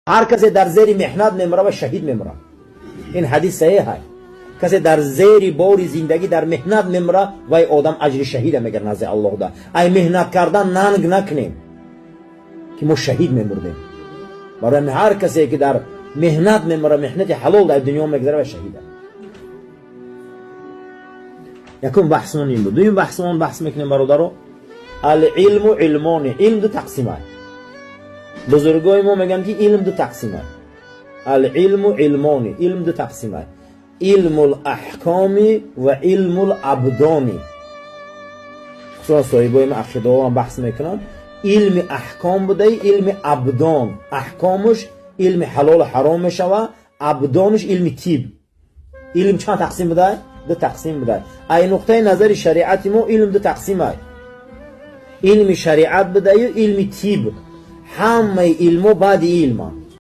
Ҳар касе дар зери меҳнат мемира ва шаҳид мемира. Ин ҳадис саҳеҳ. Касе дар зери бори зиндагӣ дар меҳнат мемира, вай одам аҷри шаҳида мегирад назди Аллоҳ. Да ай меҳнат кардан нанг накунем, ки мо шаҳид мемурдем. Барои ҳар касе ки дар меҳнат мемира, меҳнати ҳалол дар дунё мегзара, ва шаҳида. Якум баҳсмон ин буд. Дуюм баҳсмон баҳс мекунем, бародаро: العلم علمان. Илм ду тақсима. Бузургои мо мегӯянд, ки илм ду тақсима. العلم علمان. Илм ду тақсима: علم الأحكام ва علم الأبدان. Хусусан соҳибои ма ақидаҳо баҳс мекунанд. Илми аҳком будаи илми абдон. Аҳкомуш илми ҳалолу ҳаром мешава, абдонуш илми тиб. Илм чанд тақсим будай? Ду тақсим будай. Ай нуқтаи назари шариати мо илм ду тақсимай: илми шариат будаю илми тиб. Ҳамаи илмо баъди илманд.